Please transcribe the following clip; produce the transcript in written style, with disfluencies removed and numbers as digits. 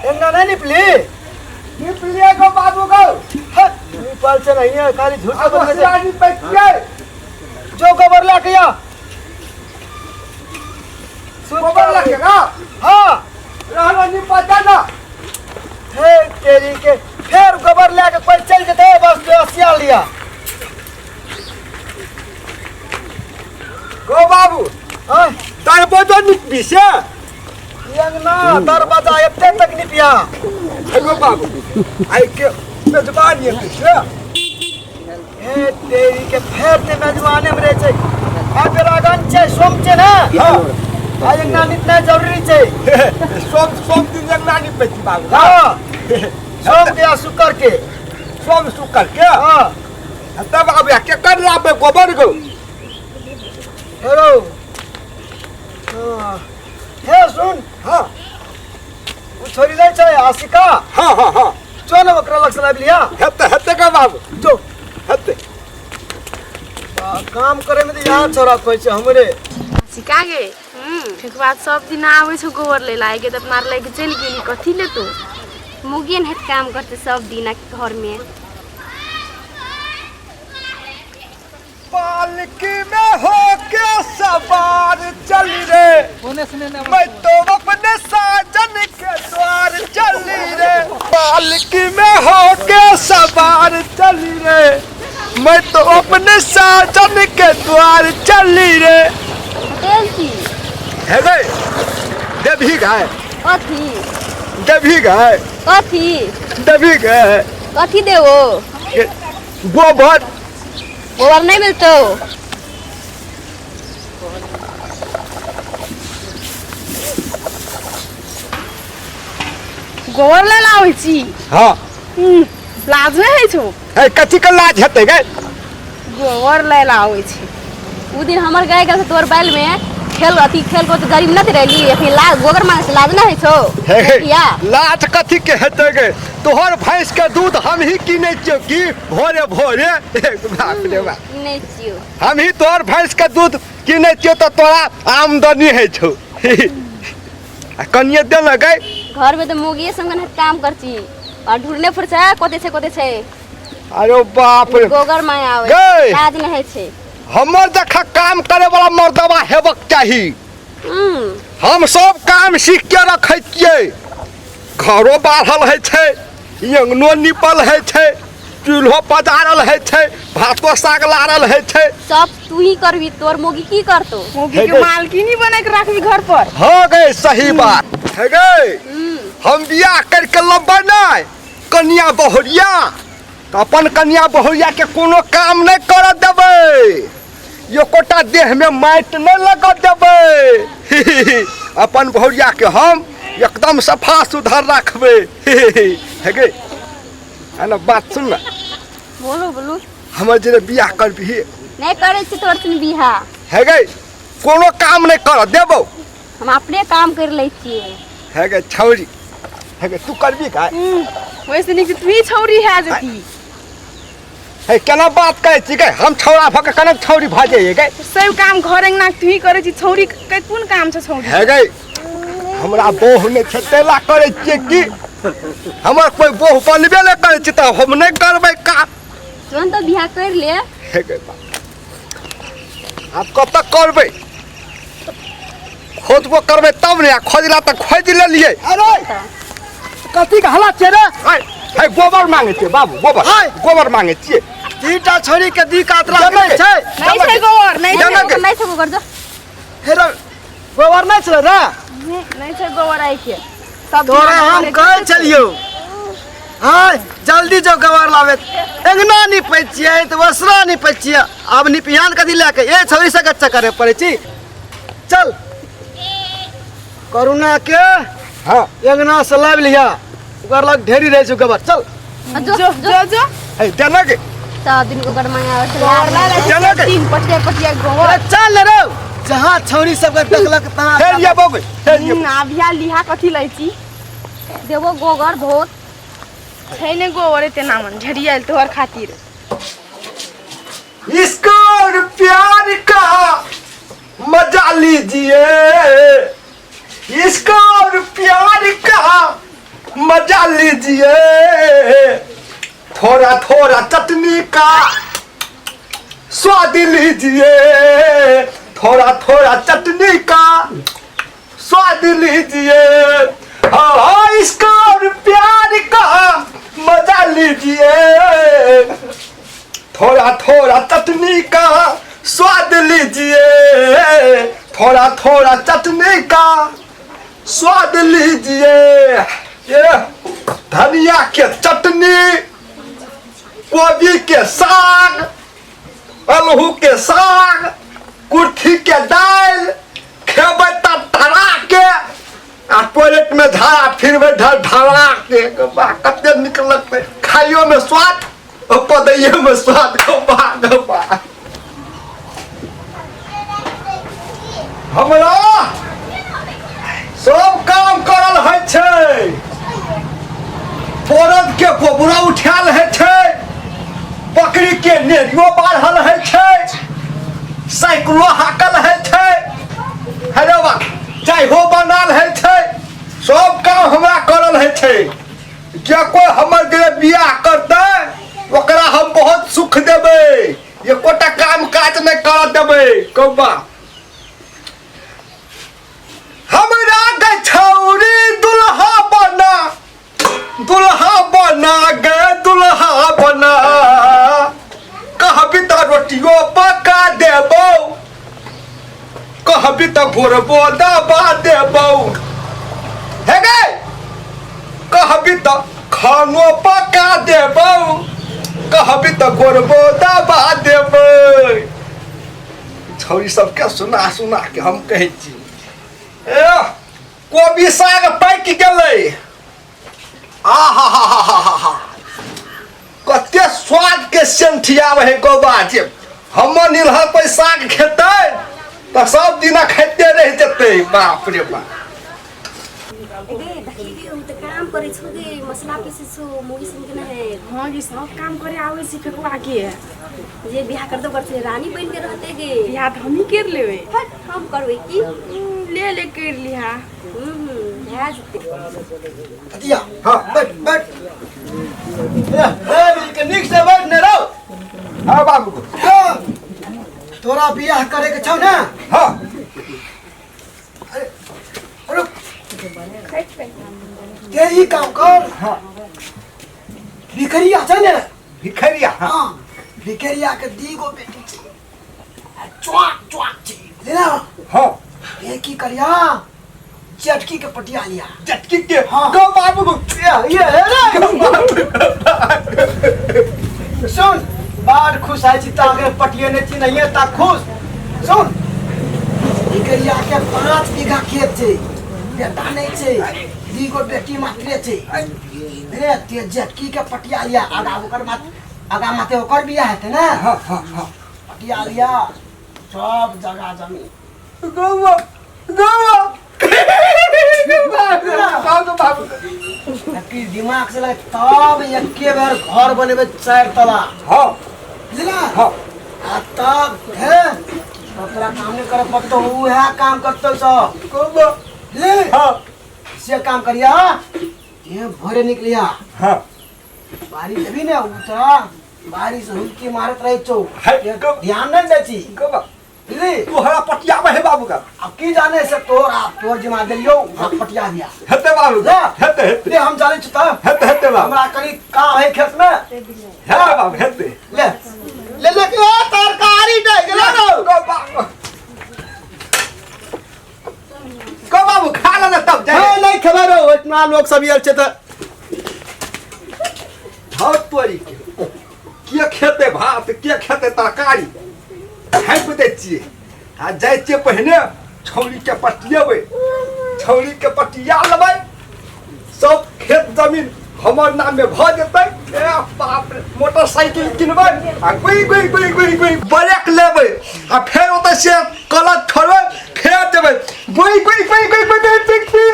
अंगना नहीं निपली। निप लिए गो बाबू गो। हट, निपल से नहीं है, खाली झूठ अब बोल रहे। असरा निपै छियै। जो गोबर ला के आ। गोबर लगेगा। हाँ। रहलो निपा जाना। हे तेरी के फिर गोबर ला के कोई चल जते, बस तो हसिया लिया। गो बाबू। हाँ। दरवाजा निपी से। अंगना दरवाजा एते तक निपिया। हे गो बाबू, आई के मेजबान ये से। हे तेरी के फेर ते मेजबाने में रहे छै। आ बेरागन छै, सोम छै ना। हाँ। आ अंगना निपना जरूरी छै। सोम सोम दिन अंगना निपै छी बाबू। हाँ। सोम के आ शुक्र के। सोम शुक्र के। हाँ। तब आब के कर लाबे गोबर गो। हेलो। हाँ। हे सुन। हाँ। उ छोरी लै छै आशिका। हाँ हाँ हाँ। चल ओकरा लग से लाबि लिया। हेते हेते का बाबू। जो। हेते। काम करे में तो यहाँ छोरा खोइ छै हमरे। आशिका गे। ठेकुआ सब दिन आबै छौ गोबर ले लाए के, त अपना आर लए के चलि गेली कथी ले तू? मुगियन हेत काम करते सब दिन घर में। पालकी में होके सवार चल रे, मैं तो अपने साजन के द्वार चली रे। पालकी में होके सवार चली रे, मैं तो अपने साजन के द्वार चली रे। बेलची। हे गए देवी गाय। कथी? देवी गाय। कथी? देवी गाय। कथी देवो? गोबर। गोबर नहीं मिलतो। गोबर ले लाबै छी। हाँ। लाज नहीं है छौ? हे कथी के लाज हेतै गे? गोबर ले लाबै छी। उ दिन हमर गाय गेल तोर बैल में खेल अथी खेल को तो गरीब न रहली, अखनी ला गोबर मांगे से लाज न है छौ? हे हे, किया? लाज कथी के हेतै गे? तोहर भैंस के दूध हम ही किनै छियौ की भोरे भोरे? बाप रे बाप। किनै छियौ। हम ही तोहर भैंस के दूध किनै छियौ तऽ तोरा आमदनी होइ छौ। आ कनिये दे न गै। घर में तो मोगिए संग न काम करची और ढूंढने फुरसा कोते छै कोते छै। अरे बाप रे। गोबर मांगे आवे। गै। लाज न है छै। हमर जखा काम करे वाला मर्दबा हेबक चाही। हम सब काम सीख के रखै छियै। घरो बाढ़ल होइ छै, अंगनो निपल होइ छै, चूल्हो पजारल होइ छै, भातो साग लारल होइ छै। सब तू ही करबी, तोर मोगी की करतो? मोगी के मालकिनी बना के राखबी घर पर। हाँ गए सही बात है गए। हम बियाह करके लब्बा नहीं कन्या बहुरिया, तऽ अपन कन्या बहुरिया के कोनो काम नहीं कर देबै, एकोटा देह में माटि नहीं लग देबै। अपन बहुरिया के हम एकदम सफा सुथर रखबै। हे गे है ना बात सुन ना। बोलू बोलू। हमर जे बियाह करबिही? नहीं करे छी तोर सुन बियाह। हे गे कोनो काम नहीं कर देबौ। हम अपने काम कर लै छियै। हे गे छौरी, हे गे तू करबी का? वैसे निक तू ही छौरी है जती। हे केना बात कहै छी गे? हम छौरा भऽ के केना छौरी भऽ जाइए गे? सब काम घर अंगना तू ही करै छी, छौरी के कोन काम छै छौरी? हे गे हमरा बहु नहि छै तेला करै छियै की? हमर कोई बहु बनबे नहि करै छै तऽ हम नहि करबै काम। तुरंत तो बियाह कर ले। हे गे बाप, आब कतऽ करबै? खोजबो करबै तब ने, आ खोजला तऽ खोजि लेलियै। अरे कथी के हल्ला छै रे? है, है, गोबर मांगे छियै बाबू, गोबर। है। गोबर मांगे छियै। तीनटा छोरी के दी कातरा जमा के छै। नहीं छै गोबर, नहीं जमा छै। के। नहीं छै गोबर जो। हे रे, गोबर नहीं छलै रे? नहीं छै गोबर आई के। सब तोरा हम कहै छलियौ। हाँ, जल्दी जो गोबर लाबे। अंगना निपै छियै तऽ ओसरा निपै छियै। आब निपियान कथी लए के? ए छौरी से गच्चा करे पड़ै छी। चल करुणा के हाँ। अंगना से लाबि लिहा, ओकर लग ढेरी रहै छै गोबर। चल जो जो जो जो। हे देना के। सब दिन गोबर मांगे आबै छै। गोबर ला लै चलो गे। तीन पटिया पटिया गोबर। अरे चल रे, जहाँ छौरी सबके देखलक तहाँ। हे ये बाबू, हे ये। आबिया लिहा कथी लै छी? देबो गोबर बहुत। छै ने गोबर एते नामन ढेरी आयल तोहर खातिर। इसको और प्यार का मजा लीजिए, इसको और प्यार का मजा लीजिए, थोड़ा थोड़ा चटनी का स्वाद लीजिए, थोड़ा थोड़ा चटनी का स्वाद लीजिए, हाँ इसका और प्यार का मजा लीजिए, थोड़ा थोड़ा चटनी का स्वाद लीजिए, थोड़ा थोड़ा चटनी का स्वाद लीजिए। ये धनिया के चटनी, कोबी के साग, अलहू के साग, कुर्थी के दालि खेबै तऽ धरा के आ टॉयलेट में झाड़ा फिरबै ढर ढरा के। वाह, कते नीक लगतै खाइयो में स्वाद आ पदैयो में स्वाद। वाह वाह, हमरा सब काम करल होइ छै। बरद के गोबरो उठायल होइ छै, बकरी के नेरियो बाढ़ल होइ छै, साइकिलो हाकल होइ छै, हेलो बा चाहो बनाल होइ छै। सब काम हमरा करल होइ छै। जे कोइ हमर जे बियाह करतै ओकरा हम बहुत सुख देबै, एकोटा काम काज नहि करऽ देबै। कौआ हमरा गे छौरी दुल्हा बना, दुल्हा बना गे दुल्हा बना, कहबी तऽ रोटियो पका देबौ, कहबी तऽ गोरबो दबा देबौ, हे गे कहबी तऽ खानो पका देबौ, कहबी तऽ गोरबो दबा देबै। छौरी सबके सुना सुना के हम कहै छी। ए कोबी साग पाकि गेलै। आ हा हा हा हा हा हा, कते स्वाद के सेंठिया है गोबा जे हमर निलहर पर साग खेतै तऽ सब दिना खाइते रहि जेतै। बाप रे बाप। गे देखी गे, हम तऽ काम करै छु गे, मसला पीसै छु मुगी सुन के नहीं। हाँ गे, सब काम करे आवे छी फेकुआ के। जे बियाह करतो करते रानी बन के रहते गे। बियाह तऽ हमही कर लेबै। हट, हम करबै की? ले ले कर लिहा। भए जेतै। अतिया। हाँ। बैठ बैठ, ए ए के नीक से बैठ ने रहो। हाँ बाबू। हाँ, तोरा बियाह करे के छौ ना? हाँ। अरे रुक, ते ई काम कर। हाँ। भिखरिया छै ने? भिखरिया, हाँ। हाँ, भिखरिया के दी गो बेटी छै, आ चुआक चुआक छै, बुझली ना? हाँ। ये की करिया, चटकी के पटिया लिया। चटकी के? हाँ। गो बाबू गो। ये ये रे सुन, बड़ खुश आइ छी ताके पटिये ने छी नहीं ता खुश। सुन, भिखरिया के 5 बीघा खेत छै, बेटा नहीं छै, दी गो बेटी मात्रे छै रे। ते जेटकी के पटिया लिया, आगा ओकर मात आगा माते ओकर बियाह हेतै ना? हाँ हाँ हाँ। पटिया लिया सब जगह जमीन। गो गो बाबू बाबू, की दिमाग से लगे तब एके बेर घर बनेबै 4 तला। हाँ। बुझला? हाँ। आ तब हे तब तोरा काम नहीं करे पड़तो, उहे काम करतो सब। गो। ले। हाँ। से काम करिया, ये भोरे निकलिया। हाँ। बारिश अभी ने उतरा, बारिश हुलकी मारत रहे छौ, है, ध्यान नहीं दै छी। गो। बुझली? तू हरा पटिया में है बाबू का। अब की जाने से तोर आ तोर जिमा देलियो हम पटिया दिया। हेते बाबू। जा। हेते हेते। ले हम जाने छी त। हेते हेते बाबू। हमरा कनी काम है खेत में। हेते बाबू हेते। ले ले ले के तरकारी दे गेलो रौ। गो बाबू गो बाबू खा लेना तब जाए। नहीं नहीं खबर हो, इतना लोग सब आयल छै त। भात तोरी के के खेते भात के खेते तरकारी झाँपि दै छियै आ जाइ छियै पहिने छौरी के पटियेबै, छौरी के पटिया लेबै, सब खेत जमीन हमर नाम में भऽ जेतै। ए बाप रे, मोटरसाइकिल किनबै आ गुई गुई गुई गुई गुई ब्रेक लेबै आ फेर ओतऽ से कलच छोड़बै, फेर देबै गुई गुई गुई गुई गुई गुई गुई।